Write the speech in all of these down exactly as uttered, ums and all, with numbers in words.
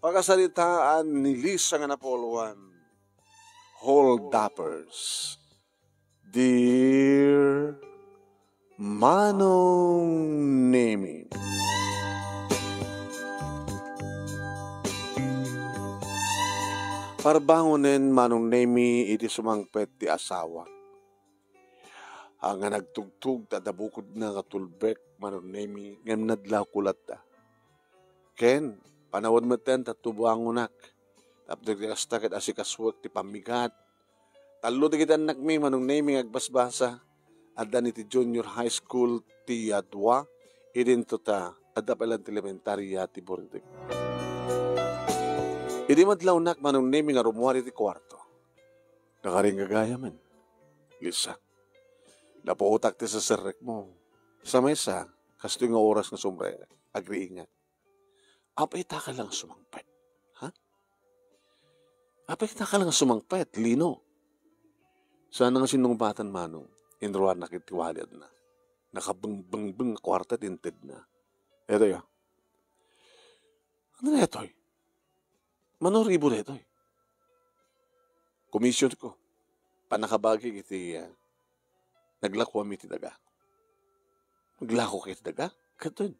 Pakasaritaan ni Lisa nga napuluan, Hold-uppers. Dear Manong Nemi. Parbangonen, Manong Nemi, idi sumangpet ti asawa. Haan nga nagtugtog ta adda bukodna nga tulbek, Manong Nemi, ngem nadlawko latta. Ken, panawen metten ta tubangonak. Tapno iti kasta ket asikasuek ti pammigat. Tallo dagiti annakmi, Manong Nemi, nga agbasbasa. Adda iti junior high school ti, ah, dua, idinto ta adda pay laeng ti elementaria ti burutek. Idi madlawnak, Manong Nemi, nga rummuar iti kuarto, nakaringgayamen, Lisa. Napuotak ti seserrekmo. Sa maysa, kastoy nga oras nga sumre, agriingak. Apay ita ka lang sumangpet? Ha? Apay ita ka lang sumangpet, Lino? Saan nga sinungpatan, Manong? Inruarnak iti walidna. Nakabengbeng nga kuarta ti intedna. Eto ya. Ano na itoy? Mano ribo na itoy? Commission ko. Panakabagi iti, ah, naglako ami ti daga. Naglako kayo ti daga? Kadton.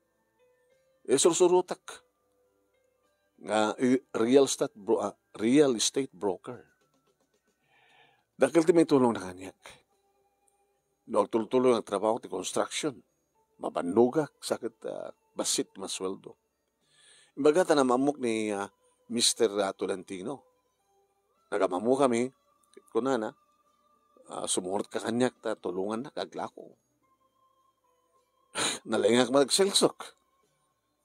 Eh, sursurutak. Nga, eh, real estate bro-, ah, real estate broker. Dakkel ti maitulongna kaniak. No agtultuloy nga trabaho ti construction, mabannogak, sa ket, ah, bassit ti masueldo. Imbagak ta namammok ni, ah, Mister, ah, Tolentino. Nagamammokami, kunana, ah, "Sumurotka kaniak ta tulongannak aglako." Nalengngak met agselsok.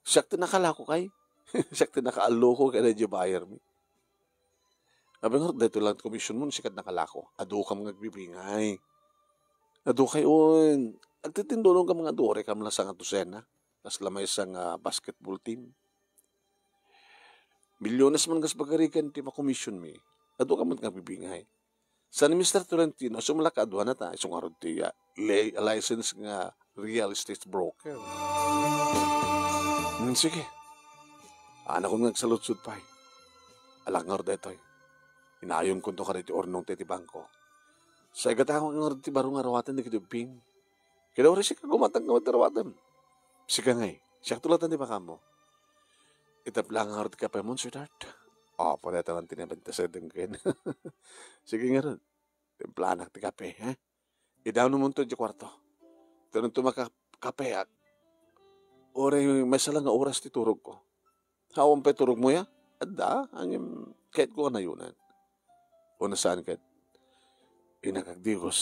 Siak ti nakalako kay? Siak ti nakaalluko kay daydiay buyer mi. Apay ngarud, daytoy lang ti commission mo, sika ti nakalako. Adukam nga agbibingay. Adu kay un. Agtitindulongkam nga adu, uray kam la sanga dosena. Kasla maysa nga basketball team. Milyones man kas pagarigan ti makomission mi. Adukam met nga agbibingay. Sa ni Mister Tolentino, sumala ka aduana ta, isu ngarud ti, ah, li-, license nga real estate broker. Hmm, sige. Anakon nga agsaludsod pay. Alak ngarud daytoy. Inayonkonto kadagiti urnong ti, ti bangko. Sa igataak ngarud ti baro nga ruaten dagiti ubbing. Kinauri sika, gumatang nga ti ruatem. Sika ngay, siak tulatan ti bakammo. Itempla nga ngarud ti kapemo, sweetheart. Apo, dayta man ti nabentasadeng ken. Sige ngarud, templanak ti kape, ha? Idanon monto iti kuarto. Tanonto maka-, kapeak. Uray maysa lang nga oras ti turogko. Awan pay turogmo ya? Adda, ngem kayatko nga nayonan. Wenno saan ket? Innak agdigos.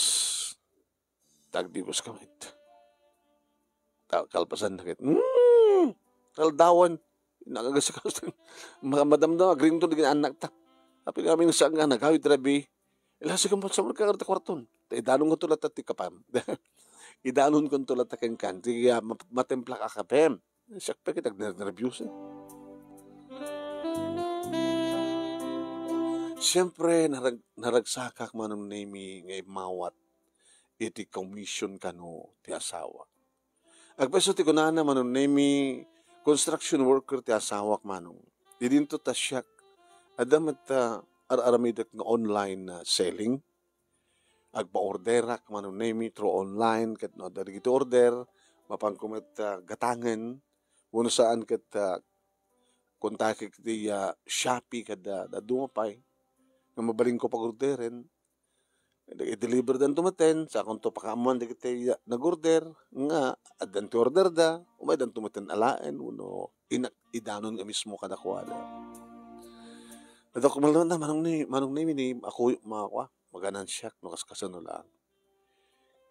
Ta agdigoska met. Ta kalpasanna ket, hmm, aldawen, nagagasakastan. Ma-, madamdam, agrimtod dagiti annakta. Apay ngamin saan nga nagawid rabii. Ila, sige, sumurot ka nga ta kuarton. Ta idanonkonto latta ti kapem. Idanonkonto latta kenkan. Ti, ah, ma-, matemplak a kapem. Siak pay ket agnernerbios. Siempre, narag-, naragsakak, Manong Nemi, nga immawat iti commission kano ti asawa. Agpayso ti kunana, Manong Nemi, construction worker ti asawak, Manong. Idinto ta siak, adda met, ah, ar-aramidek nga online, ah, selling. Agpa-orderak, Manong Nemi, through online, ket no adda dagiti order, mapanko met, ah, gatangen, wenno saan ket, ah, kontakek iti, ah, Shopee ket, ah, dadduma pay nga mabalinko pag-orderen. I-deliver danto metten, sakonto pakaammoan dagiti, ah, nag-order nga addan ti order da, umaydanto metten alaen wenno inak-, idanon nga mismo kadakuada. Adda ko malna, Manong Nemi, Manong Nemi, ni ako, ma-, kua, maganansiak no kaskasano laeng.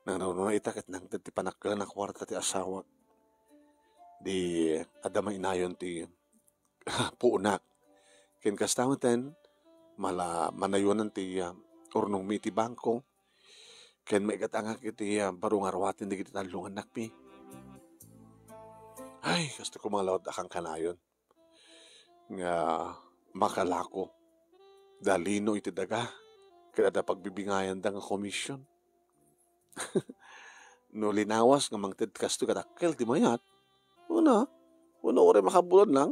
Nangruna ita ket nangted ti panakkel a kuarta ti asawak. Di adda mainayon ti puonak. Ken kasta metten, mala-, manayonan ti, ah, urnongmi iti bangko. Ken maigatangak iti, ah, baro nga ruaten dagiti tallo nga annakmi. Ay, kasta koma laeng a kankanayon nga makalako da Lino iti daga, ket adda pagbibingayanda nga komisyon. No linawas nga mangted kastoy kadakkel ti mayat, una, una uray makabulan lang.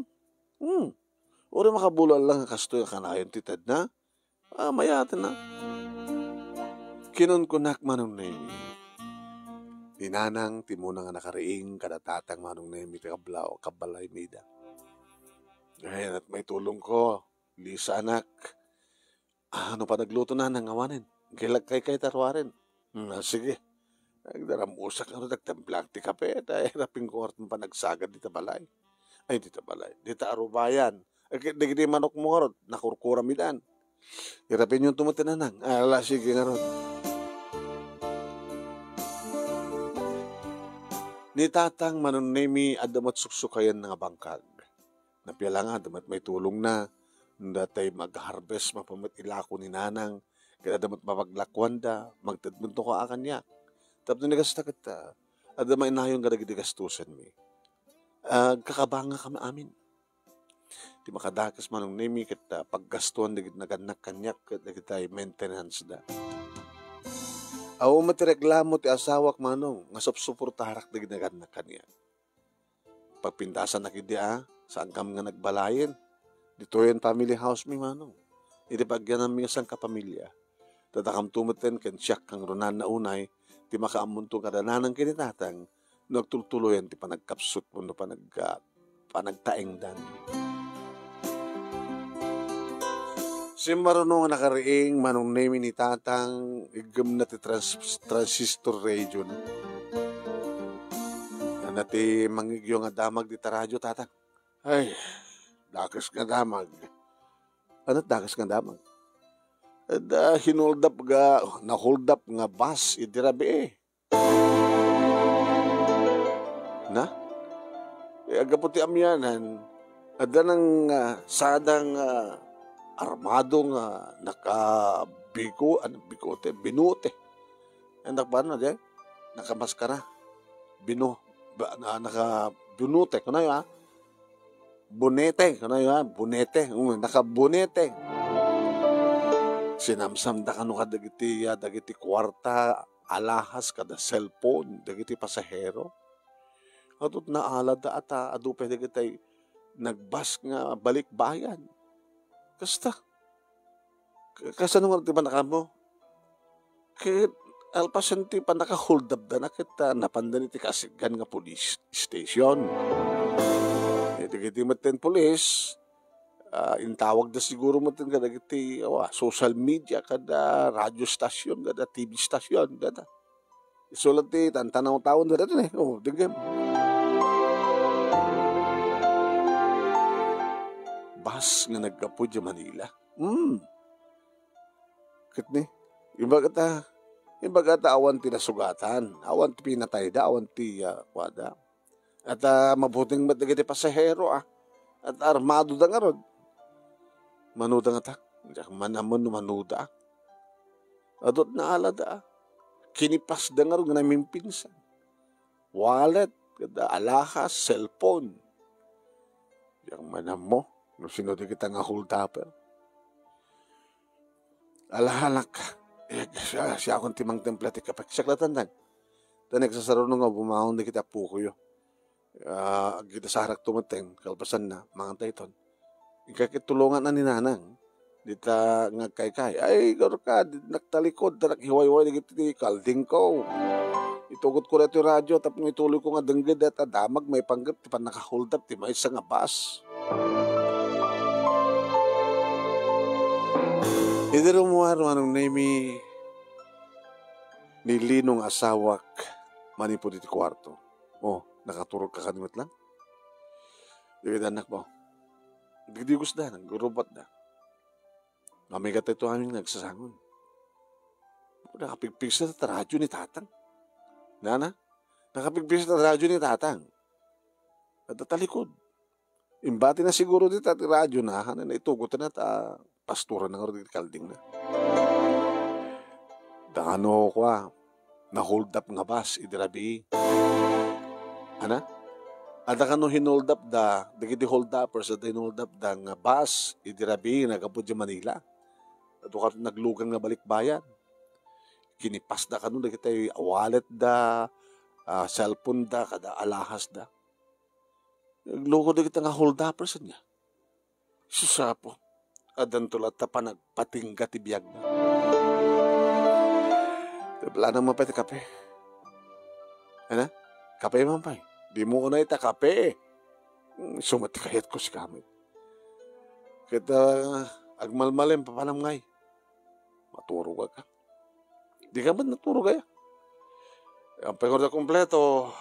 Hmm. Uray makabulan lang nga kastoy a kanayon ti tedna. Ah, mayat na. Kinunkunak, Manong Nemi. Ni Nanang ti muna nga nakariing kada Tatang, Manong Nemi, ti kablaw, kabbalay mida. Ay, anat maitulongko, Lisa, anak. Ah, no panagluto, Nanang, awanen. Kay lagkaykay ta ruaren. Hmm, ah, sige. Agdaramusak ngarud, agtemplak ti kape, ta irapinko ngarud panagsagad dita balay. Ay, dita balay. Dita arubayan. Ay, ket dagiti manokmo ngarud, nakurkuram idan. Irapinyo to met, Nanang. Ah, ala, sige ngarud. Ni Tatang, Manong Nemi, adda met suksukayan nga bangkag. Napia la nga, adda met maitulongna. No datay mag-harvest, mapano met ilako ni Nanang. Ket adda met mapaglakuanda, magted met no kua kaniak. Tapno ni kasta ket, ah, adda mainayon kadagiti gastusenmi. Agkakabangakami amin. Ti makadakes, Manong Nemi, ket, ah, paggastuan dagiti nagannak kaniak ket dagiti maintenance da. Awan met ti reklamo ti asawak, Manong, nga supsuportarak dagiti nagannak kaniak. Pagpintasanak idi, a, saankam nga nagbalayen. Ditoyen family house mi, Manong. Iti pagyananmi nga sangkapamilya. Dadakamto metten ken siak kangrunan na unay ti makaammonto kada Nanang ken ni Tatang no agtultuloyan ti panagkapsut wenno panag-, ah, panagtaengdan. Simmaruno nga nakariing, Manong Nemi, ni Tatang, iggemna ti trans-, transistor radio na. Ania ti mangngegyo nga damag dita radio, Tatang? Ay, dakes nga damag. Ania ti dakes nga damag? Adda hinoldap nga, naholdap nga bus idi rabii. Na? Eh, aggapu ti amianan, adda nang, ah, sadang, ah, armado nga nakabigo-, ano, bigote, binote. Ania ti pano, di? Nakamaskara. Bino-, ba-, na-, naka-, binote, kunayo, ah. Bonete, kunayo, ah, bonete. Mm, naka-bonete. Sinamsamda kano kadagiti, ah, dagiti kuarta, alahas, kada cellphone, dagiti pasahero. Adtoy naalada a ta, adu pay dagiti nagbus nga balikbayan. Kasta. Ka-, kasano nga ti pannakaammo? Ket alpasen ti pannakaholdapdana ket, ah, napanda iti Kasigan nga police station. Iti, iti metten police, ah, intawagda siguro metten kadagiti, awa, social media, kada radio station, kada T V station, kada. Isu latta ti tantanawtawen dayta ni. Oh, denggem. Bus nga naggapu idiay Manila. Hmm. Ket ni, imbagata, imbagata awan ti nasugatan, awan ti pinatayda, awan ti, ah, kuada. At, ah, mabuting met dagiti pasahero, ah. At armadoda ngarud. Manuda ngata? Diak man ammo no manuda, ah. Adtoy naalada, ah. Kinipasda ngarud nga namimpinsan. Wallet, kada alahas, cellphone. Diak man ammo no sino dagita nga holdaper. Alahalak. Eh, siya, siakon ti mangtempla ti kape. Siak la, Tatang. Ta nagsasaruno nga bumangon dagiti appokoyo. Ah, agkitasarakto metten, kalpasanna, mangantayton. Inka ket tulonganna ni Nanang. Dita nga agkaykay. Ay, garuka, di naktalikod, ta naghiwayway dagiti kaldingko. Itugotko daytoy radio tapno ituloyko nga denggem dayta damag maipanggep ti pannakaholdap ti maysa nga bus. Idi rummuar, Manong Nemi, ni Lino nga asawak manipud iti kuarto. Oh, nakaturogka kadi met lang? Dagiti annakmo. Digdigosda, nagrubatda. Mamigat daytoy amin nga agsasangon. Nakapigpigsa ta radio ni Tatang. Nana? Nakapigpigsa ta radio ni Tatang. Adda talikod. Imbatina siguro dita ti radio na, hanan na itugot na ta pastoran na ngarud iti kalding na. Dano kua, na-hold up nga bus idi rabii. Ana? Adda kano hin-hold up da, dagiti hold uppers, adda hin-hold up da nga bus idi rabii, naggapu di Manila. Adu kano naglugan nga balikbayan. Kinipas da kano dagiti wallet da, ah, cellphone da, kada alahas da. Nagluko dagiti nga hold uppers niya. Sus, Apo, addanto latta panagpatingga ti biagna. Tiplana man pay ti kape. Ana? Kape man pay. Dimo unay ta kape. Hmm, isu met ti kayatko sika met. Ket, ah, agmalmalem, papanam ngay? Maturogak. Dika met naturog aya? Ampay nga kompleto.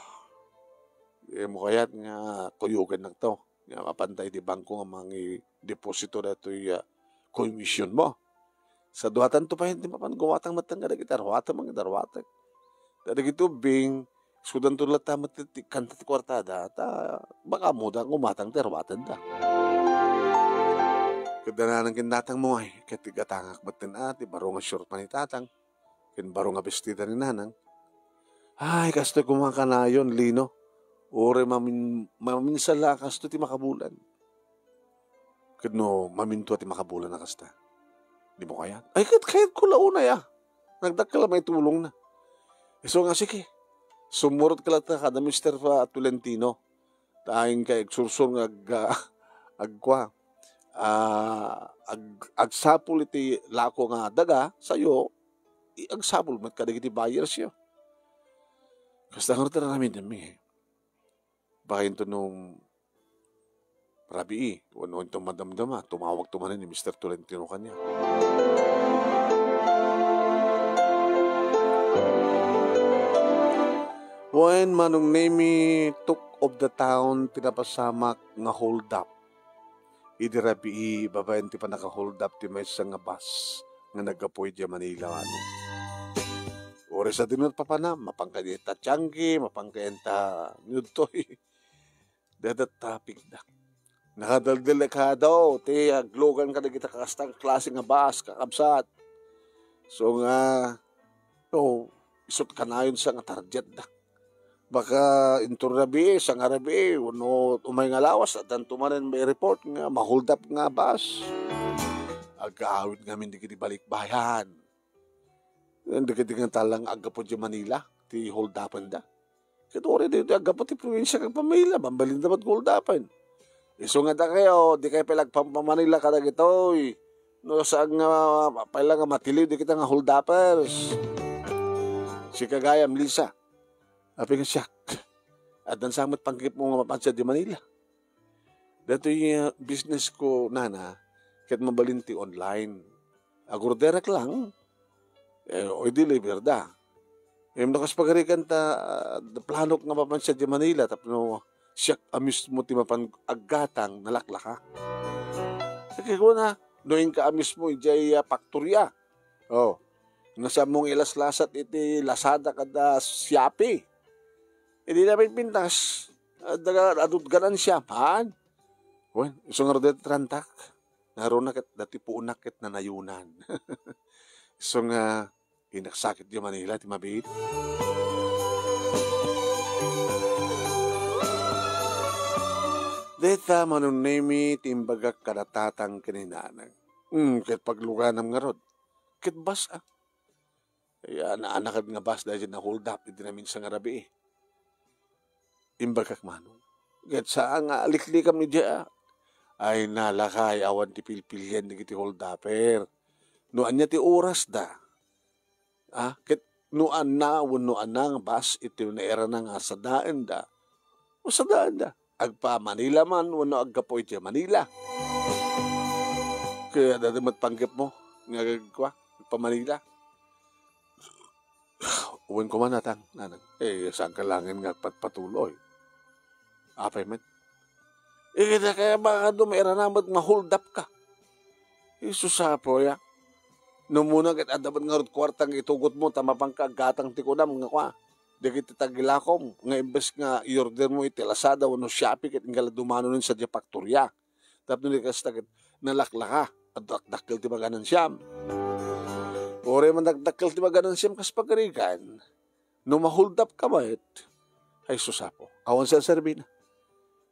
Dimo kayat nga kuyogennakto nga mapanta iti bangko nga mangideposito daytoy, ah, komisionmo. Sa duatanto pay ti mapan gumatang metten kadagiti aruatem, mangidaruatek. Ta dagiti ubbing, isudanto latta met ti kanta ti kuartada, ta baka ammoda nga umatang ti aruatenda. Ket dananang ken tatangmo ngay, ket igatangak metten a, ti baro nga short man ni tatang, ken baro nga bestida ni nanang. Ay, kastoy koma kanayon, Lino. Uray mamin-, maminsan la kastoy ti makabulan. Ket no mamintua ti makabulan a kasta, dimo kayat? Ay, ket kayatko la unay a. Nagdakkel a maitulongna. Isu nga, sige, sumurotka latta kada Mister Fa-, Tolentino. Ta inka agsursuro nga ag-, agkua, ah, ag-, agsapul iti lako nga daga, sayo, i-, agsapul met kadagiti buyersyo. Kasta ngarud ti aramidmi. Baka inton no rabii, wenno inton madamdama, tumawagto manen ni Mister Tolentino kaniak. Wen, Manong Nemi, talk of the town ti napasamak nga hold up idi rabii babaen ti pannaka-hold up ti maysa nga bus nga naggapu idiay Manila, Manong. Uray sa dinno papanam, mapanka diay ta Tiangge, mapanka diay ta Nudtoy. Dayta topic da. Nakadaldal a kadaw ti aglugan kadagiti kasta nga klase nga bus, kakabsat. So nga, no, isut kanayon sa nga target da. Baka inton rabii, sa nga rabii, wenno umay nga lawas, addanto manen mai-report nga ma-hold up nga bus. Agkaawid ngamin dagiti balikbayan. Dagiti nga talang aggapu idiay Manila, ti hold up da. Ket uray daytoy aggapu ti probinsia ken Manila, mabalinda met hold up. Isu nga dakayo, dikay pay la agpampamanila kadagitoy. No saan nga pay la nga matiliw dagita nga hold uppers. Sika gayam, Lisa. Apay nga siak? Addan sa met panggepmo nga mapan idiay Manila. Daytoy, ah, business ko, nana, ket mabalin ti online. Agorderak lang, eh, o i-deliver da. Em, no kas pagarigan ta, ah, planok nga mapan idiay Manila, tapno siak a mismo ti mapan aggatang, nalaklaka. Ket kuna, no inka a mismo idiay, ah, faktorya. Oh, no saanmo nga ilaslasat iti Lazada kada Shopee. Idi napinpintas, ah, daga, adut ganansya, haan? Wen, isu ngarud dayta ti rantak. Ngaruna ket dayta puonak ket nanayonan. Isu nga, inaksakit idiay Manila ti mabiit. Dayta, Manong Nemi, ti imbagak kada tatang ken ni nanang. Hmm, ket pagluganam ngarud. Ket bus, ah. Ay, ana-, anakad nga bus daydiay na-hold up idi naminsan nga rabii. Imbagak, Manong. Ket saan nga aliklikam idiay, ah. Ay, nalakay, awan ti pilpilian dagiti hold upper. No ania ti orasda. Ah, ket no anna wenno anna nga bus iti nairana nga sadaenda, o sadaenda. Agpa-Manila man wenno aggapu idiay Manila. Ket adda met panggepmo nga agkua, agpa-Manila. Wen koma, tatang, nanang. Eh, saanka laengen nga agpatpatuloy? Apay met? Eh, dakayo, baka dumairana met ma-hold up ka. Isu sa apoya. No muna ket adda met ngarud kuarta nga itugotmo, ta mapanka aggatang ti kunam nga kua. Dagiti tagilakom nga imbes nga i-ordermo iti Lazada wenno Shopee ket inggala dumano nen sadiay faktorya. Tapno di kasta ket nalaklaka, dakdakkel ti maganansiam. Uray man dakdakkel ti maganansiam kas pagarigan, no ma-hold up ka met, ay sus, Apo, awan serserbina.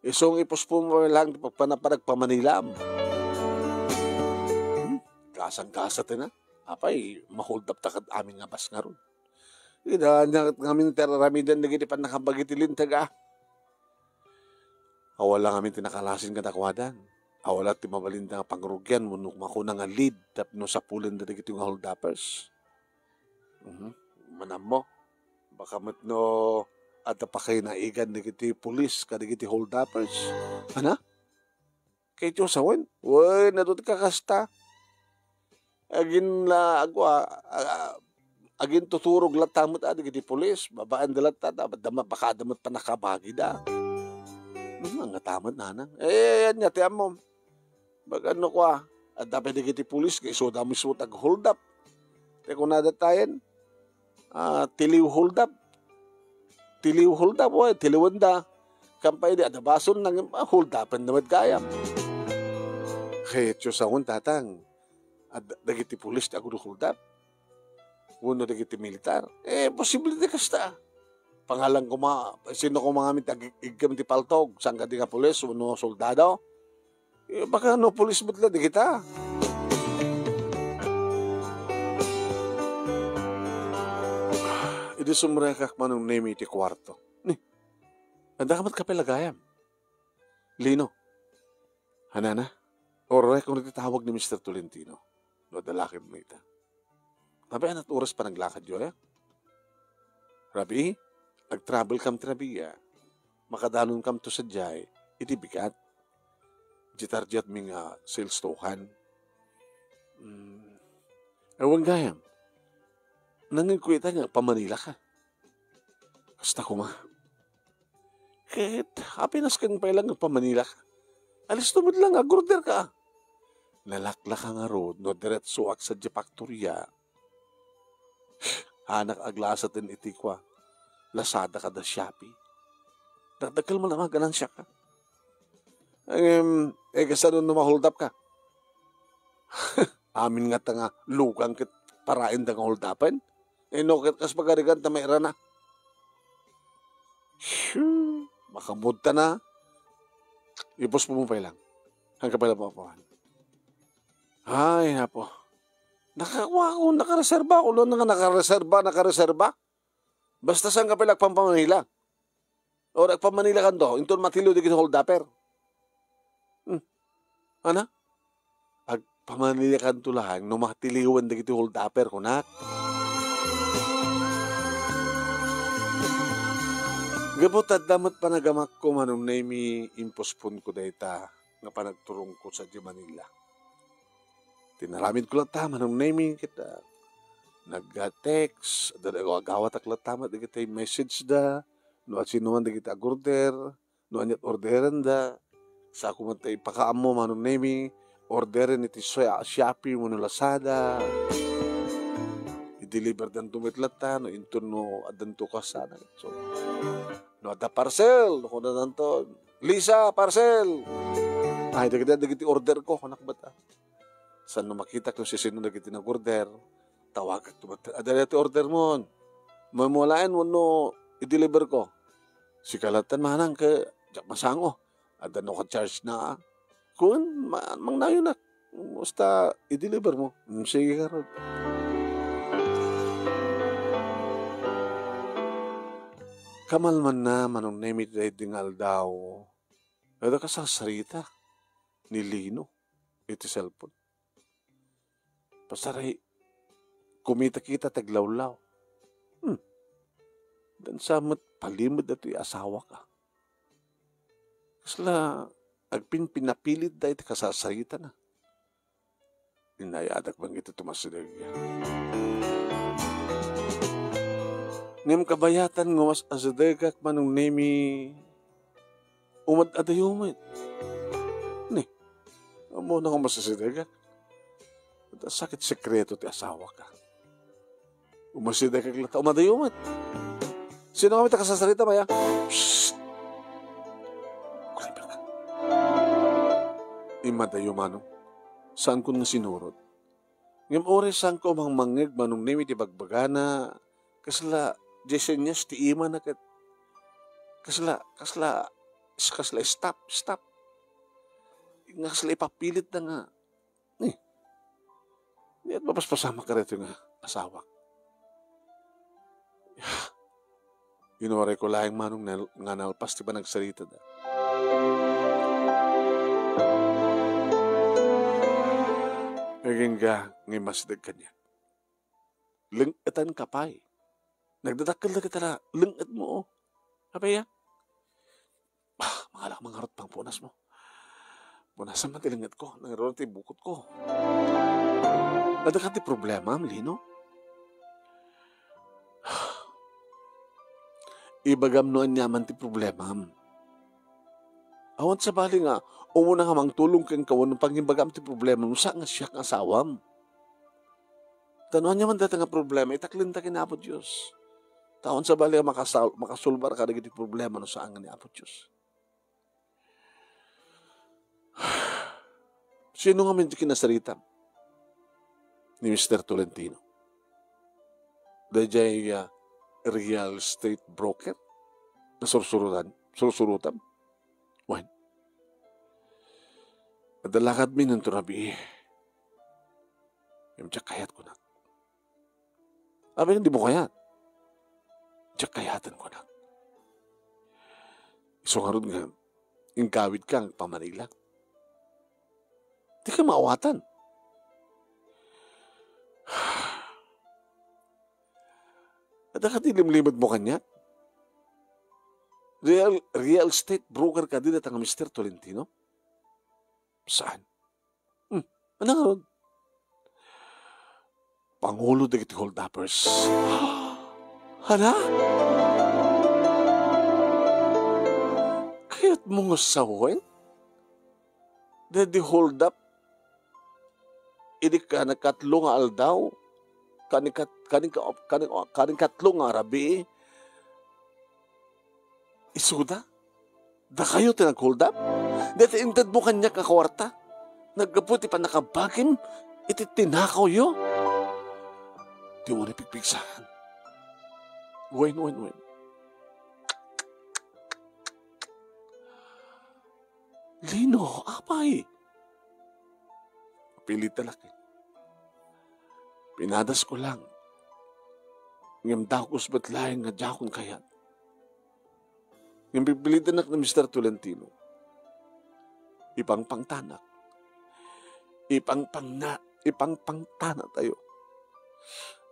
Isu nga ipuspon mo lang ti pagpanapanag pa-Manilam. Hmm? Gasang-gasa ti na. Apay, ma-hold up ta kad amin nga bus ngarud. Ida, nya ngamin ti aramiden dagiti pannakabagi ti linteg, ah. Awan la ngamin ti nakalasin kadakuadan. A, wala ti mabalinda nga pangrugian wenno makuna nga lead tapno sapulenda dagiti nga holdupers. Mhm. Manammo, baka met no adda pakainaigan dagiti pulis kadagiti holdupers. Ana? Kayatyo sawen? Wen, adu ti kakasta. Agin la, agu, a, a, agin tuturog latta met, a, dagiti pulis, babaen da latta, da, da, baka adda met pannakabagida. Hmm, ania ta met, nanang? Eh, ania ti ammom? Baga no kua, adda pay dagiti pulis nga isuda mismo ti ag-hold up. Ti kunada tayen, ah, tiliw hold up. Tiliw hold up, wen, tiliwenda. Kampay di, adda basol nang, ah, hold upen da met gayam. Kayatyo sawen, tatang, adda dagiti pulis ti ag-hold up? Wenno dagiti militar? Eh, posible ti kasta. Pangalan koma, sino koma ngamin ti ag-, iggem ti paltog? Saan kadi nga pulis wenno soldado? Eh, baka no pulis met la dagita. Idi sumrekak, Manong Nemi, iti kuarto. Ni, adda ka met kape la gayam? Lino. Hanana, uray kuno ti tawag ni Mister Tolentino. No adda lakad mo ita. Tabi, anat oras panaglakadyo, eh? Rabii, nag-travel kam ti rabii, a. Makadanonkam to sadiay, iti bigat. Iti tardiatmi nga sales token. Mm, awan gayam. Nangngegko ita nga agpamanila ka. Kasta koma. Ket, apinas ken pay lang agpamanila ka. Alisto met lang, agorder ka. Nalaklaka ngarud no diretsoak sadiay faktoria. Anak aglasaten iti kua, Lazada kada Shopee. Dakdakkel man a ganansiak. Ngem, eh, kasano no ma-hold up ka? Amin ngata nga lugang ket paraenda nga hold upen? Eh, no ket kas pagarigan ta mairana. Shoo! Makamudta na. Ipuspo mo pay lang. Hangka pala maapuan. Ay, Apo. Nakakuha ko, nakareserba ko, no, nga nakareserba, nakareserba. Basta saan ka pala agpampamanila? Or agpamanila kanto, inton matiliw dagiti hold upper. Hmm. Ana? Agpamanila kanto lang no matiliwan dagiti hold upper, kunak. Gapu ta adda met panagamakko, Manong Nemi, impospon ko dayta nga panagturongko sadiay Manila. Tinaramid ko latta, Manong Nemi, ket, ah, nag-text, adda, agawatak latta met dagiti message da, no asino man dagiti agorder, no aniat orderenda. Sako met ta ipakaammo, Manong Nemi, orderen iti Sha-, Shopee wenno Lazada. I-deliver danto met latta, no inton no addanto kasana. So, no adda parcel, no kunadanto, "Lisa, parcel!" Ay, dagiti, dagiti order ko, kunak met, a. Saan no makitak no sisino dagiti nag-order, tawagak to met, "Adda dayta ti order mo. Mamo laeng wenno i-deliver ko?" "Sika latta, manang, ket diak masango. Adda no ka-charge na." Kun, ma-, mangnayonak. Basta i-deliver mo. "Hmm, sige ngarud." Kamalmanna, Manong Nemi, daydi nga aldaw, adda kasarsarita ni Lino iti cellphone. Pasaray, kumita kita ti aglawlaw. Hmm. Dansa met palimed datoy asawak, a. Kasla agpinpinapilitda iti kasarsaritana. Inayadak man iti tumasideg. Ngem kabayatan nga umas-asidegak, Manong Nemi, umad-adayo met. Ni, ammona nga umas-asidegak. Ket sakit sekreto ti asawak, a. Umasidegak latta, umadayo met. Sino kami ta kasarsarita, maya? Psst! Kulang ka. Immadayo, Manong. Saankon nga sinurot. Ngem uray saanko a mangmangngeg, Manong Nemi, ti bagbagana, kasla diay senyas ti imana ket kasla, kasla, kasla stop, stop. Nga kasla ipapilitna nga, eh, diak mapaspasamak kadaytoy nga asawak. Inuray ko laeng, Manong, nal-, nga nalpas ti panagsaritada. Nga, nga immasideg kaniak. Leng-etanka pay. Nagdadakkel dagiti la-, leng-etmo, oh. Apay a? Ah, mangalak man ngarud pangpunasmo. Punasen man ti leng-etko, nangruna ti bukotko. Adda kadi problemam, Lino? Ibagam no aniaman ti problemam. Awan sabali nga, umuna nga mangtulong kenka wenno pangimbagam ti problemam, no saan nga siak nga asawam. Ta no aniaman dayta nga problema, itaklenta ken Apo Dios. Ta awan sabali nga makasal-, makasolbar kadagiti problema no saan nga ni Apo Dios. Sino ngamin ti kinasarita ni Mister Tolentino? Daydiay, ah, real estate broker? Nasursurutan? Sursurutan? Wen. Adda lakadmi nento rabii. Ngem diak kayat, kunak. Apay nga dimo kayat? Diak kayaten, kunak. Isu ngarud nga inggawidka nga agpamanila. Dika maawatan. Adda kadi limlimedmo kaniak? Real, real estate broker kadi dayta nga Mister Tolentino? Saan? Hmm, ania ngarud? Pangulo dagiti holdupers. Ania? Kayatmo nga sawen? Daydi hold up idi kanikatlo nga aldaw, kanikat-, kanika-, kanik-, kanikatlo nga rabii, isuda? Dakayo ti nag-hold up? Dayta intedmo kaniak nga kuarta, naggapu ti pannakabagim iti tinakawyo? Dimo ni pigpigsakan. Wen, wen, wen. Lino, apay? Pilitan ak. Pinadasko lang. Ngem dagus met laeng nga diakon kayat. Ngem pipilitanak ni Mister Tolentino. Ipangpangtanak. Ipangpangna-, ipangpangtana tayo.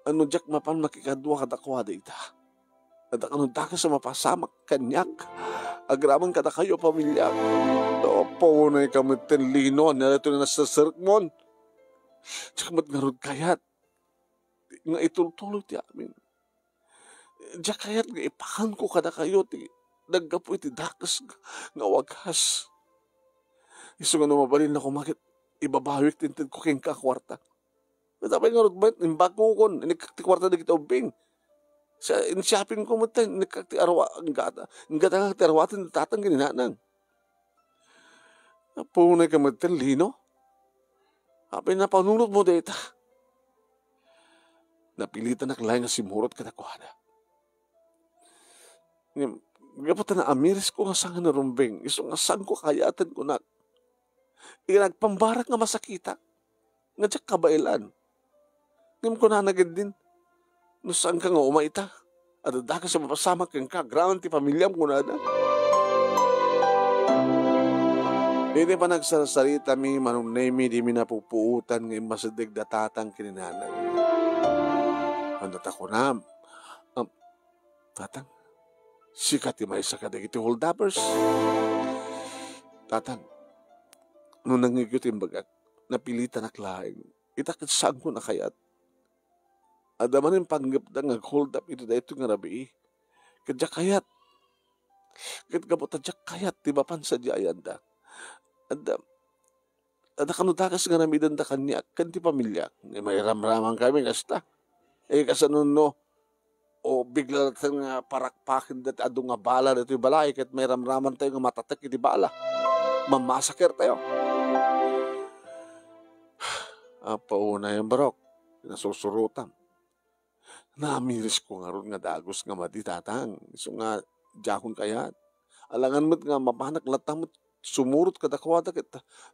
Ano diak mapan makikadua kadakuada ita? Adda kano dakes a mapasamak kaniak agraman kadakayo a pamiliak. Apo, unayka metten, Lino, ania daytoy nga naserserekmon? Diak met ngarud kayat nga itultuloy ti amin. Diak kayat nga ipakanko kadakayo ti naggapu iti dakes nga wagas. Isu nga no mabalin la koma ket ibabawik ti intedko kenka a kuarta. Ket apay ngarud met, imbagokon, inikkak ti kuarta dagiti ubbing. Sa-, in-shoppingko met, inikkak ti arwa-, inggata-, inggatangak ti arwaten ni tatang ken ni nanang. Apo, unayka met, Lino? Apay napanunotmo dayta? Napilitanak laeng nga simmurot kadakuada. Ngem, gapu ta naamirisko nga saan nga narumbeng, isu nga saanko kayaten, kunak. Iti nagpambarak nga masakitak, nga diak kabaelan. Ngem kunana ketdin, "No saanka nga umay ita, adda dakes a mapasamak kenka agraman ti pamiliam," kunada. Iti panagsarsarita mi, Manong Nemy, dimi napupuotan nga immasideg da tatang ken ni nanang. Ania ta kunam? Am, Tatang, sika ti maysa kadagiti holdupers. Tatang, no nangngegyo ti imbagak, napilitanak laeng. Ita ket saanko a kayat. Adda manen panggepda nga ag-hold up iti daytoy nga rabii. Ket diak kayat. Ket gapu ta diak kayat ti mapan sadiayanda. Adda, adda kano dakes nga aramidenda kaniak ken ti pamiliak. Ni mairamramankami kasta. Eh, kasano no, o bigla latta nga parakpaken dati adu nga bala ditoy balay ket mairamramantayo nga matatek iti bala. Mamasakertayo. Apo, unay, Barok, nasursurotam. Naamirisko ngarud nga dagus nga madi, Tatang. Isu nga diakon kayat. Alangan met nga mapanak latta met sumurot kadakuada ket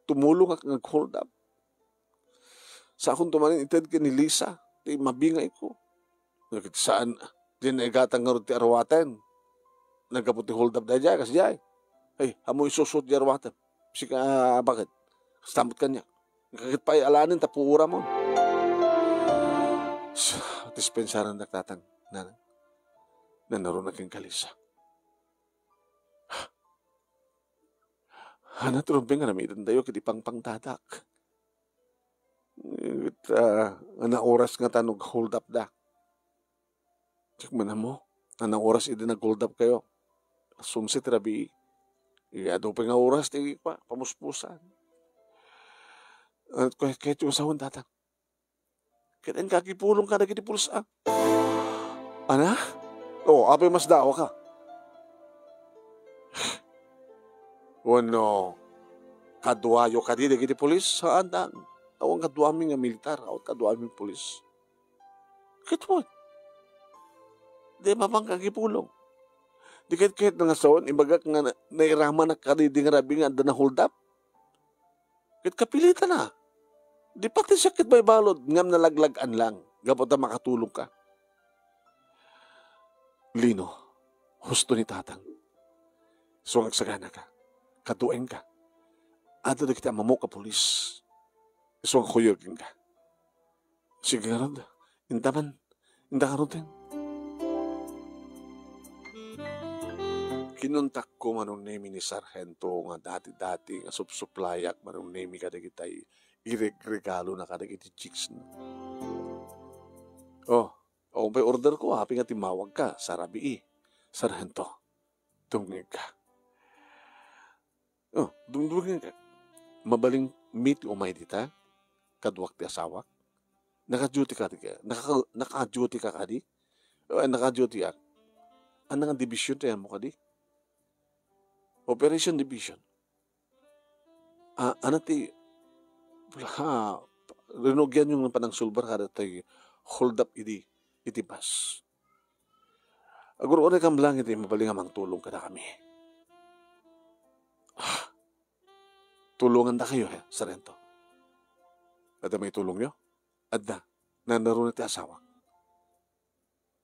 tumulongak nga ag-hold up. Saankonto manen ited ken ni Lisa ti mabingayko. Ket saan, diay naigatang ngarud ti arwaten. Naggapu ti hold up daydiay, kasdiay. Ay, ammo isusuot ti arwaten. Sika, baket? Kasta met kaniak. Ket pay alaen ta puoramon. Dispensarandak, Tatang, Nanang. Nanaruna ken kalisa. Ania ti rumbeng nga aramidendayo ket ipangpangtadak? Ket, ah, ania oras ngata no ag-hold up da? Check mo na mo. Ania oras idi nag-hold up kayo? Alas onse ti rabii. Iya, adu pay nga oras ti pa-, pamuspusan. At kahit, kahit yung asawan, Tatang. Ket inka agipulong kadagiti pulis, a. Ania? O, apay masdaawka? Wenno, kaduayo kadi dagiti pulis? Haan, haan. Awan kaduami nga militar, awan kaduami pulis. Ket wen, di mapanka agipulong. Di ket, ket nga saon, ibagak nga na-, nairamanak kadi di nga rabii nga adda na-hold up. Ket kapilitan a. Di pati siak ket balbalud ngem nalaglag-an lang gapu ta makatulongka. Lino, husto ni Tatang. Isu nga agsaganaka. Kaduaenka. Adda dagiti ammom a pulis. Isu nga kuyog kenka. Sige ngarud, inta man, inta ngaruden. Kinuntakko, Manong Nemi, ni Sarhento nga dati-dati nga supsuplayak, Manong Nemi, kadagitay iregregalona kadagiti chicks na. O, awan pay orderko, apay nga timmawagka, sarabii, Sarhento. Dumngegka. O, dumdumngegka. Mabalin mi ti umay dita, kaduak ti asawak. Naka-duty ka di ka? Naka-, naka-duty ka kadi? O, naka-duty ak. Ania nga division ti ayanmo kadi? Operation Division. A, ania ti, ha, rinugianyo nga panangsulbar kadatoy hold up idi, iti bus. Agur-uray kam lang iti mabalin nga mangtulong kadakami. Ah, tulongandakayo, he, Sarhento. Adda maitulongyo? Adda. Nanaruna ti asawak.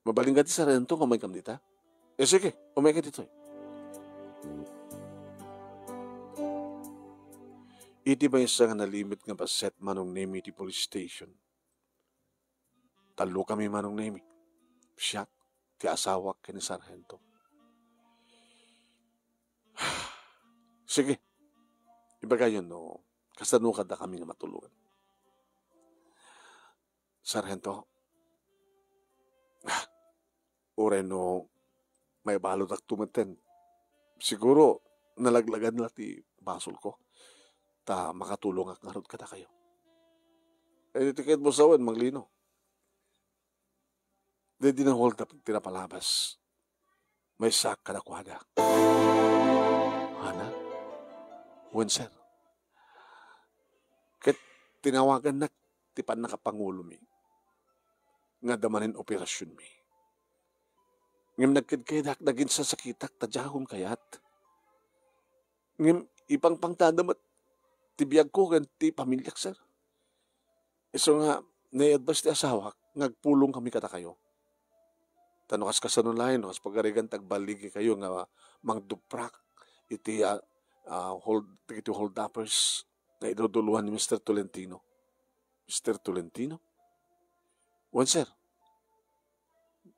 Mabalin kadi, Sarhento, nga umaykam dita? E, sige, umayka ditoy. Iti maysa nga nalimit nga bassit, Manong Nemi, iti police station. Tallokami, Manong Nemi. Siak, ti asawak, ken ni Sarhento. Sige. Ibagayon no kasano kaddakami nga matulongan. Sarhento, uray no maibaludakto metten, siguro nalaglagan la ti basolko, ta makatulongak ngarud kadakayo. E, ti ket mo sawen, Manglino. Daydi na-hold up ti napalabas. Maysaak kadakuada. Ania? Wen, sir. Ket tinawagannak ti pannakapangulomi nga adda manen operasionmi. Ngem nagkedkedak, nagin sasakitak ta diakon kayat. Ngem ipangpangtada met ti biagko ken ti pamiliak, sir. Isu nga, nai-advise ti asawak nga agpulongkami kadakayo. Ta no kaskasano laeng, no kas pagarigan ti agbaligi kayo nga mangduprak iti, ah, ah, hold, dagiti holdupers nga iduduluan ni Mister Tolentino. Mister Tolentino? Wen, sir.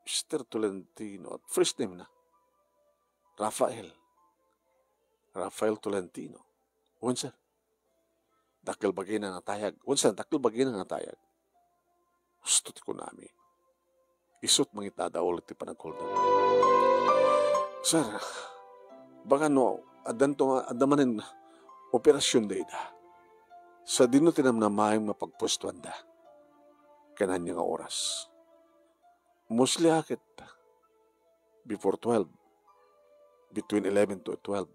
Mister Tolentino, first name na. Rafael. Rafael Tolentino. Wen, sir. Dakkel bagina natayag. Wen, sir, dakkel bagina natayag. Husto ti kunami. Isut' mangitadaul ti panagkuldam. Sir, baka no, addanto nga, adda manen operasion dayta. Sadino ti namnamaem nga pagpuestuanda? Ken ania nga oras? Mostly a ket before twelve, between eleven to twelve.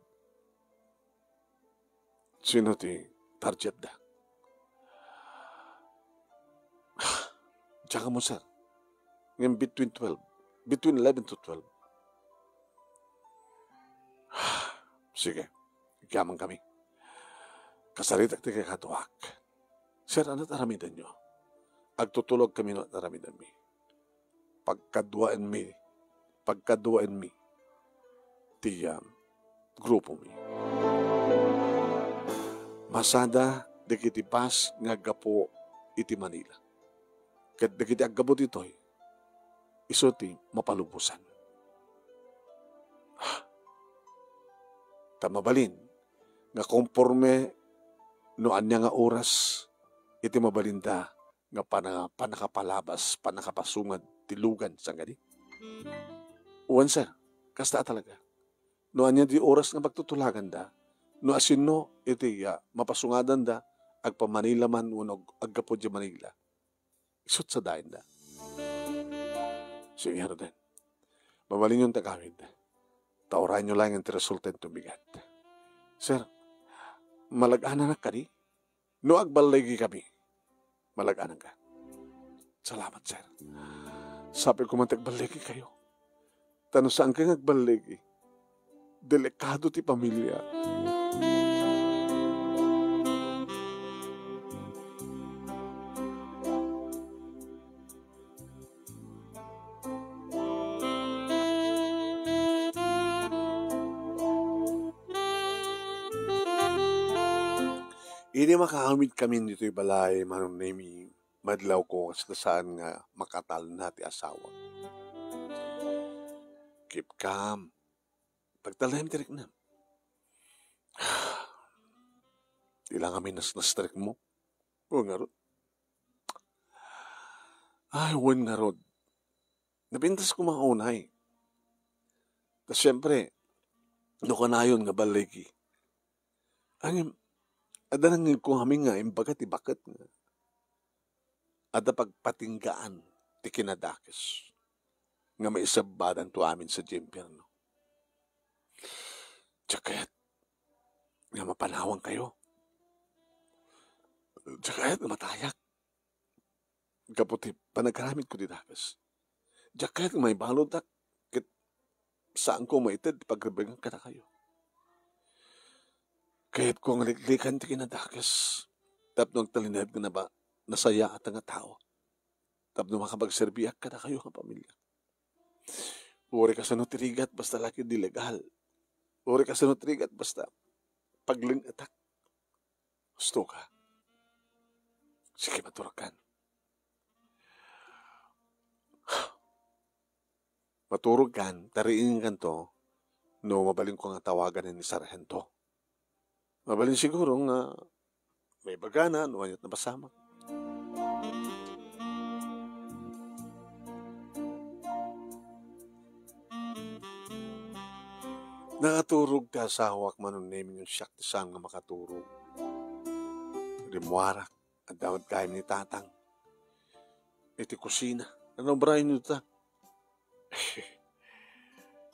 Sino ti targetda? Diak ammo, sir. Ngem between twelve, between eleven to twelve. Sige, agyamankami. Kasaritak ti kakaduak. Sir, ania ti aramidenyo? Agtutulogkami no ania ti aramidenmi. Pagkaduaenmi, pagkaduaenmi ti, ah, grupomi. Masada dagiti bus nga aggapu iti Manila. Ket dagiti aggapu ditoy, isu ti mapalubosan. Ta mabalin nga konforme no ania nga oras iti mabalinda nga pana-, pannakapalabas, pannakapasungad ti lugan, saan kadi? Wen, sir, kasta a talaga. No ania ti oras nga pagtutulaganda, no asino iti, ah, mapasungadanda, agpa-Manila man wenno ag-, aggapu diay Manila, isut sadaenda. Sige ngaruden, mabalinyon ti agawid. Ta urayonyo laengen ti resulta ditoy bigat. Sir, malag-ananak kadi? No agballigi kami, malag-ananka. Salamat, sir. Sapay koma ti agballigi kayo. Ta no saanka nga agballigi, delikado ti pamilya. Idi makaawidkami ditoy balay, Manong Nemi, madlawko kas ta saan nga makatalna ti asawak. Keep calm. Pagtalnaem ti riknam. Di la ngamin nasnasrikmo. O, ngarud. Ay, wen ngarud. Napintas koma nga unay. Ta siempre, no kanayon nga balligi. Ngem, adda nangngegko ngamin nga imbaga ti baket nga adda pagpatinggaan ti kinadakes nga maisabbadanto amin sadiay impierno. Diak kayat nga mapanawankayo. Diak kayat nga matayak gapu ti panagaramidko ti dakes. Diak kayat nga maibaludak ket saanko maited ti pagrebbengan kadakayo. Kayatko nga liklikan ti kinadakes tapno agtalinaed nga naba-, nasayaat nga tao. Tapno makapagserbiak kadakayo nga pamilya. Uray kasano ti rigat basta la ket di legal. Uray kasano ti rigat basta paglen-etak. Husto ka. Sige, maturogkan. Maturogkan, ta riinganto no mabalinko nga tawagan ni Sarhento. Mabalin siguro nga maibagana no aniat napasamak. Nakaturog ti asawak, Manong Nemi, ngem siak ti saan nga makaturog. Rimmuarak, adda met gayam ni Tatang iti kusina. Ano, Brian, ita?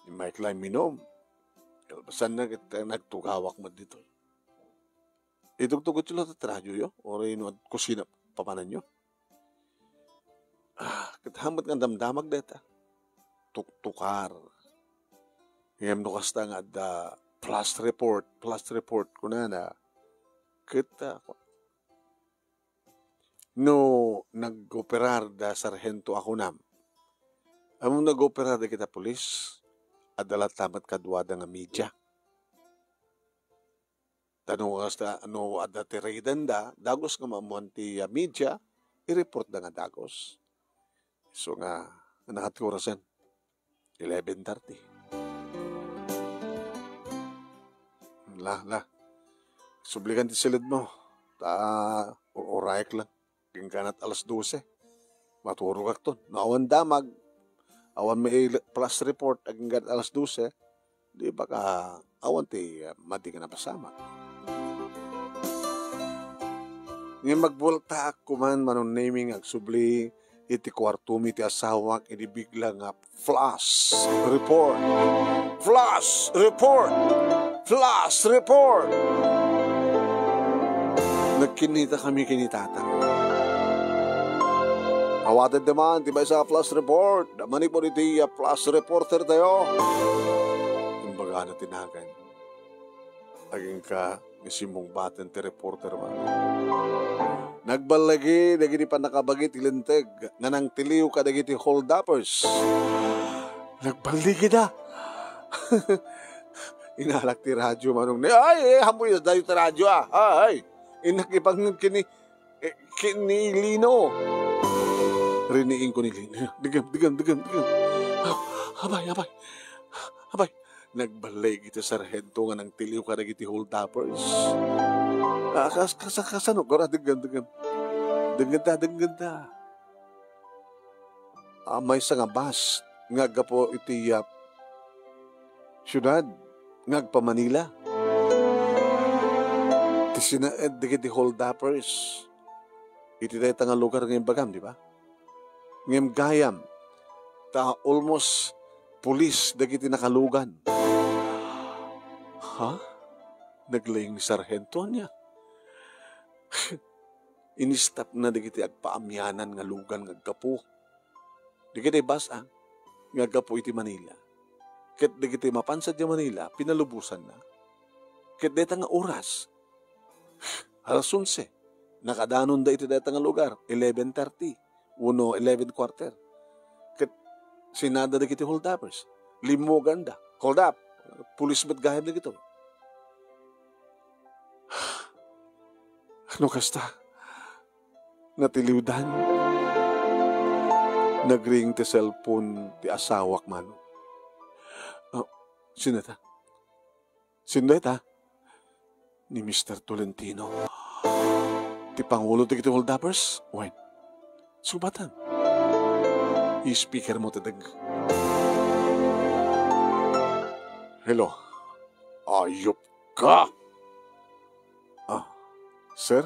Ni Mike la imminum. Kalpasanna ket nagtugawak met ditoy. Itugtugetyo latta ti radioyo, uray no kusina papananyo. Ah, ket haanmo met nga damdamag dayta. Tuktukar. Ngem no kasta nga adda flash report, flash report kunana. Ket, ah, no nag-operar da sarhento a kunam. Ammom, nag-operar dagita pulis, adda latta met kaduada nga media. Ta no kasta, no adda ti raidanda, dagus nga maammoan ti, ah, media, i-report da nga dagus. Isu nga, ania ti orasen? Eleven thirty. La, la. Sublikan ti siledmo. Ta, u-, urayek lang. Agingga alas dose. Maturogakton. No awan damag, awan mai-, flash report, agingga alas dose, di baka awan ti, ah, madi nga napasamak. Ngem agbueltaak koman, Manong Nemi, nga agsubli iti kuartomi ti asawak idi bigla nga flash report. Flash report! Flash report! Nagkinnitakami ken ni Tatang. Awatenyo man ti maysa a flash report manipud iti, ah, flash reporter tayo. Imbagana ti nagan. Agingga nga simmungbaten ti reporter man. Nagballigi dagiti pannakabagi ti linteg nga nangtiliw kadagiti holdupers. Nagballigida. Inalak ti radio, Manong Nemi. Ay, ay, ammoyo, dayo ti radio, ah. Ay, ay. Innak ipangngeg ken ni, eh, ken ni Lino. Riniingko ni Lino. Dagem, dagem, dagem, dagem. Ah, abay, abay. Abay. Nagballeg iti sarhento nga nangtiliw kadagiti holdupers. Ah, kas-, kas-, kasano? Kora, dagem, dagem. Dagem ta, dagem ta. Ah, maysa nga bus nga aggapu iti, ah, siudad nga agpa-Manila. Ti sinaed dagiti holdupers iti dayta nga lugar nga imbagam, di ba? Ngem gayam, ta almost pulis dagiti nakalugan. Ha? Naglaing ni sarhento ania? Inistapna dagiti agpaamianan nga lugan nga aggapu dagiti bus, ah, nga aggapu iti Manila. Ket dagiti mapan sadiay Manila, pinalubosanna. Ket dayta nga oras, alas onse, nakadanonda iti dayta nga lugar, eleven thirty, wenno eleven quarter. Ket sinada dagiti holdupers. Limmuganda. Hold up. Pulis met gayam dagitoy. No kasta, natiliwdan. Nagring ti cellphone ti asawak, Manong. Ah, sino ta? Sino ta? Ni Mister Tolentino. Ti pangulo dagiti holdupers? Wen. Subatan. I-speaker mo, tedeg. Hello. Ayup ka! Ah, sir?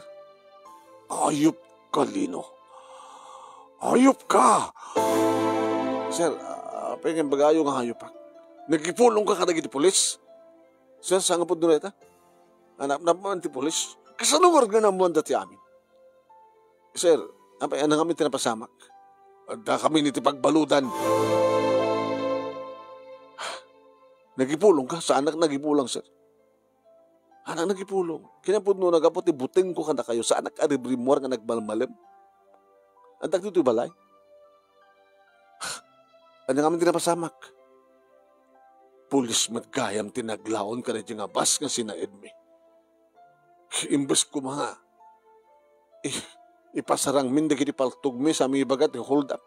Ayup ka, Lino. Ayup ka! Sir, ah, apay nga imbagayo nga ayupak? Nagipulong ka kadagiti pulis? Sir, saan nga pudno dayta? Anak na man ti pulis? Kasano ngarud nga naammoanda ti amin? Sir, apay, ania ngamin ti napasamak? Adda kami iti pagbaludan. Nagipulong ka? Saanak nagipulong, sir. Anak nagipulong. Kinapudno na gapu ti butengko kadakayo, saanak a rimrimmuar nga nagmalmalem. Addak ditoy balay. Ania ngamin ti napasamak? Pulis met gayam ti naglaon kadaydi nga bus nga sinaedmi. Imbes koma nga, i-, ipasarangmin dagiti paltogmi sa mangibaga ti hold up,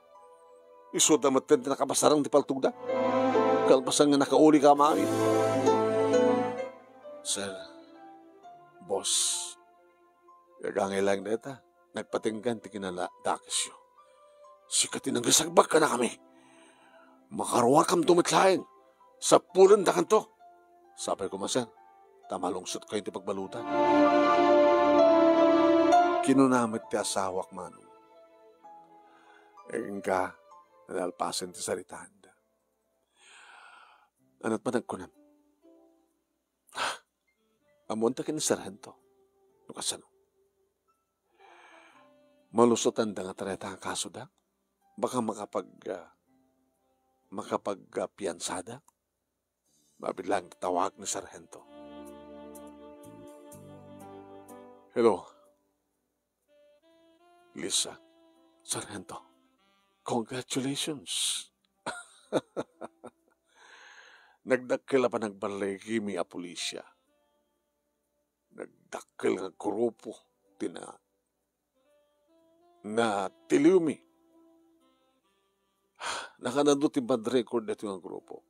isuda metten ti nakapasarang ti paltogda. Kalpasan nga nakauli ka amin. Sir, boss, gagangay laeng dayta. Nagpatinggan ti kinadakesyo. Sika ti nangisagbak kadakami. Makaruarkamto met laeng. Sapulendakanto. Sapay koma, sir, ta malungsotkayo ti pagbaludan. Kinuna met ti asawak, Manong. Inka, nalpasen ti saritaanda. Ania ti panagkunam? Ammoanta ken ni Sarhento no kasano. Malusotanda nga tareta nga kasoda? Baka makapag-, ah, makapag-, ah, piansada? Mabilang ti tawag ni Sarhento. Hello, Lisa. Sarhento, congratulations. Nagdakkel a panagballigimi a pulisia. Nagdakkel nga grupo ti na-, natiliwmi. Nakanado ti bad record daytoy nga grupo.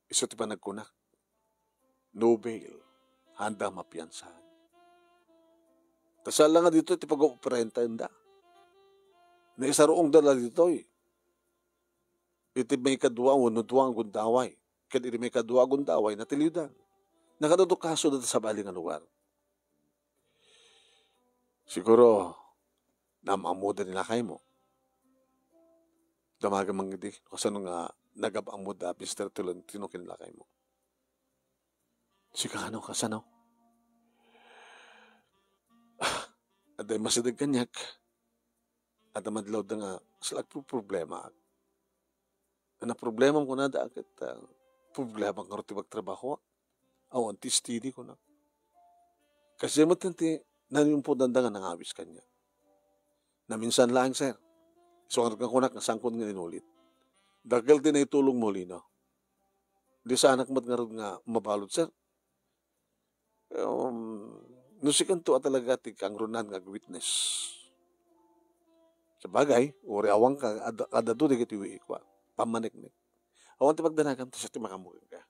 Isu ti panagkunak, no bail, haanda mapiansahan. Ta saan la nga ditoy ti pag-operentaenda. Naisaruongda la ditoy iti maikadua wenno dua nga gundaway. Ket iti maikadua a gundaway, natiliwdan. Nakanado kasoda ta sabali nga lugar. Siguro, naam-ammoda ni lakaymo. Damagem man idi, no kasano nga nagab-ammoda, Mister Tolentino, ken lakaymo. Sika, no kasano? Adda immasideg kaniak. Adda madlawda nga, saan la agproproblemaak. Naproblemam kunada ket, ah, problema ngarud ti pagtrabahoak. Awan ti S T D kunak. Kasdiay met ti naimpudanda nga nangawis kaniak. Naminsan laeng, sir. Isu ngarud nga kunak nga saankon nga inulit. Dakkel ti naitulongmo, Lino. Di saanak met ngarud nga mabalud, sir. Um, No sikanto a talaga ti kangrunaan nga agwitness. Sabagay, uray awan ka, ad-, ad-adu dagiti wiik, wa, pammaneknek. Awan ti pagdanagam, ta siak ti makaammo kenka.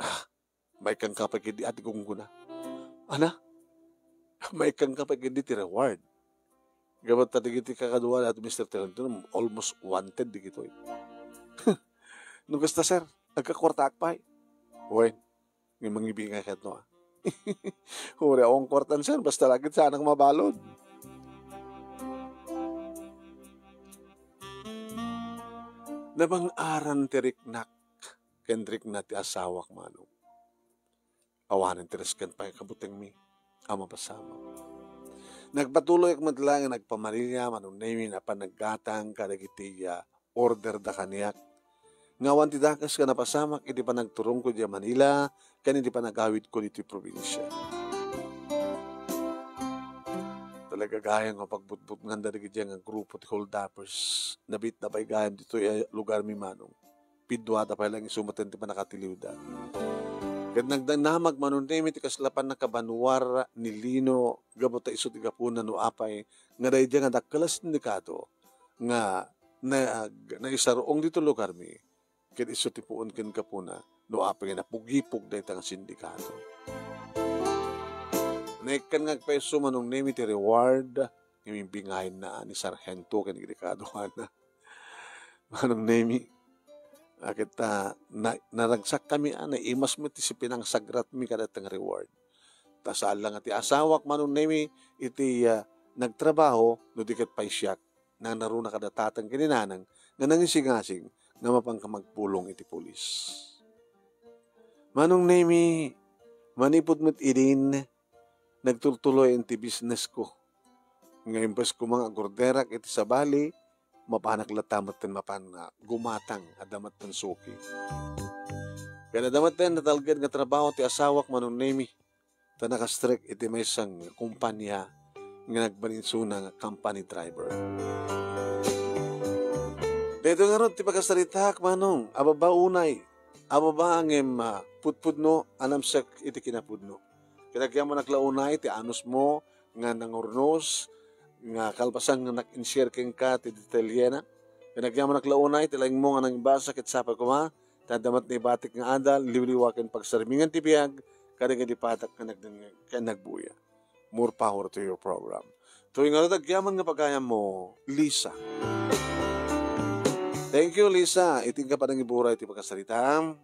Ah, maikkanka pay ketdi a ti gunggona. Ana? Maikkanka pay ketdi ti reward. Gapu ta dagiti kakaduana ni Mister Tolentino, almost wanted dagitoy. No kasta, sir, agkakuartaak pay. Wen, nga mangibingay ket no, ah. Uray awan kuartan, sir, basta la ket saanak mabalud. Nabang-aran ti riknak ken rikna ti asawak, Manong. Awanen ti risken pay kabutengmi a mapasamak. Nagpatuloyak met laeng nga nagpamilya, Manong Nemi, napan naggatang kadagiti, ah, order da kaniak. Nga awan ti dakes nga napasamak iti panagturongko idiay Manila ken iti panagawidko ditoy probinsia. Talaga gayam nga pagbutbutngan dagiti nga grupo ti holdupers. Nabitda pay gayam ditoy a lugarmi, Manong. Piduada pay laeng isu met ti pannakatiliwda. Ket nagdamag, Manong Nemi, ti kasla pannakabanuar ni Lino gapu ta isu ti gapuna no apay nga daydiay nga dakkel a sindikato nga nag-, naisarong ditoy lugarmi, ket isu ti puon ken gapuna no apay nga napugipog dayta nga sindikato. Naikkan nga agpayso, Manong Nemi, ti reward nga imbingayenna ni Sarhento ken ni Ricardo Hanna. Manong Nemi, a ket ta na-, naragsakkami a naimas met ti sipinang sagratmi kadayta nga reward. Ta saan la nga ti asawak, Manong Nemi, iti, ah, nagtrabaho no di ket pay siak. Nangngaruna kada tatang ken ni nanang nga nangisingasing nga mapanka magpulong iti pulis. Manong Nemi, manipud met idin, nagtultuloy ti business ko. Nga imbes koma nga agorderak iti sabali, mapanak latta metten mapan nga gumatang a damat ken suki. Ken adda metten natalged nga trabaho ti asawak, Manong Nemi, ta nakastrek iti maysa nga kumpania nga nagbalin isuna nga company driver. Daytoy ngarud ti pakasaritaak, Manong, a baba unay, a baba ngem, ah, pudpudno a namsek iti kinapudno. Ket agyamanak la unay ti anusmo nga nangurnos, nga kalpasan nga nag-inshare kenka ti detalyena. Ket agyamanak la unay ti laingmo nga nangibasa ket sapay koma, ta adda met naibatik nga adal, liwliwa ken pagsarmingan ti biag, kadagiti patak nga nagdengngeg ken nagbuya. More power to your program. Toy ngarud agyaman nga pagayammo, Lisa. Thank you, Lisa. Iti inka panangiburay ti pakasaritaam.